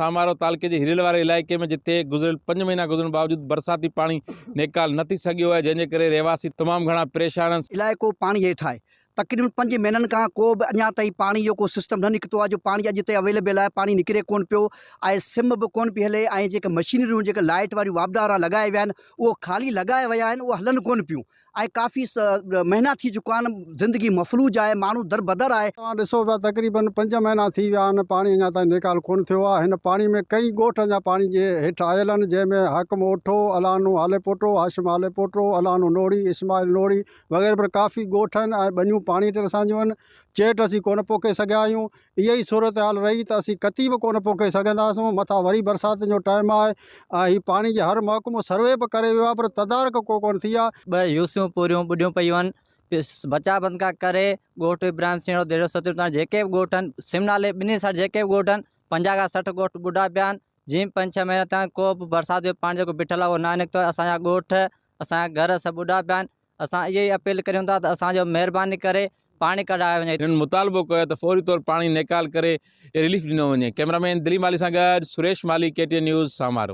سامارو تعلقي جي هريل واري علائقي ۾ جتي گذريل پنج مهينا گذرڻ باوجود برساتي پاڻي نيڪال نه ٿي سگهيو آهي جنهن جي ڪري رهواسي تمام گهڻا پريشان آهن. علائقو پاڻي هيٺ آهي تقريبن پنج مهينن کان ڪو به اڃا تائين پاڻي جو ڪو سسٽم نه نڪتو آهي جو پاڻي اڄ تائين اويليبل آهي پاڻي نڪري ڪونه پيو ۽ سم به ڪونه پئي هلي ۽ جيڪي مشينريون جيڪي لائيٽ واريون واپڊا وارا لڳايا ويا آهن اهو خالي لڳايا ويا آهن اهي هلن ڪونه پيون ۽ ڪافي مهينا ٿي چڪا آهن زندگي مفلوج آهي ماڻهو دربدر آهي. توهان ڏسو پيا تقريبن پنج مهينا ٿي ويا آهن پاڻي اڃا تائين نيڪال ڪونه ٿيو آهي هن پاڻي ۾ ڪئين ڳوٺ اڃا پاڻي جي هيٺ آيل آهن جنهن ۾ حاڪم اوٺو، الانو هاليپوٽو، هاشم هاليپوٽو، الانو نوڙي، اسماعيل نوڙي وغيره پڻ ڪافي ڳوٺ آهن ۽ ٻنيون پاڻي هيٺ اسان جون آهن چيٽ اسين ڪونه پوکي سگهيا آهيون اها ئي صورتحال رهي ته اسين ڪتي به ڪونه پوکي سگهنداسون، مٿان وري برساتن جو ٽائيم آهي ۽ هي پاڻي جي هر محڪمو سروي به ڪري ويو آهي پر تدارڪ ڪو ڪونه ٿي آهي. ٻه يوسيون پوريون ٻڏيون پيون آهن، بچاء بند کان ڪري ڳوٺ ابراهيم سينهڙو ديرو ستيون تائين جيڪي به ڳوٺ آهن سم نالي ٻنهي سائيڊ جيڪي به ڳوٺ آهن 50 کان 60 ڳوٺ ٻڏا پيا آهن جيئن پنج ڇهه مهينا ٿيا آهن ڪو به برسات جو پاڻي جيڪو بيٺل آهي اهو ناهي نڪتو آهي اسان جا ڳوٺ اسان جا گهر سڀ ٻڏا پيا آهن اسان اهو ئي اپيل ڪريون ٿا ته اسان جو مهرباني ڪري پاڻي ڪڍايو وڃي. هنن مطالبو ڪيو ته فوري طور پاڻي نيڪال ڪري رليف ڏنو وڃي. ڪئميرا مين دليپ مالهي سان گڏ Suresh Malhi K T N news Samaro.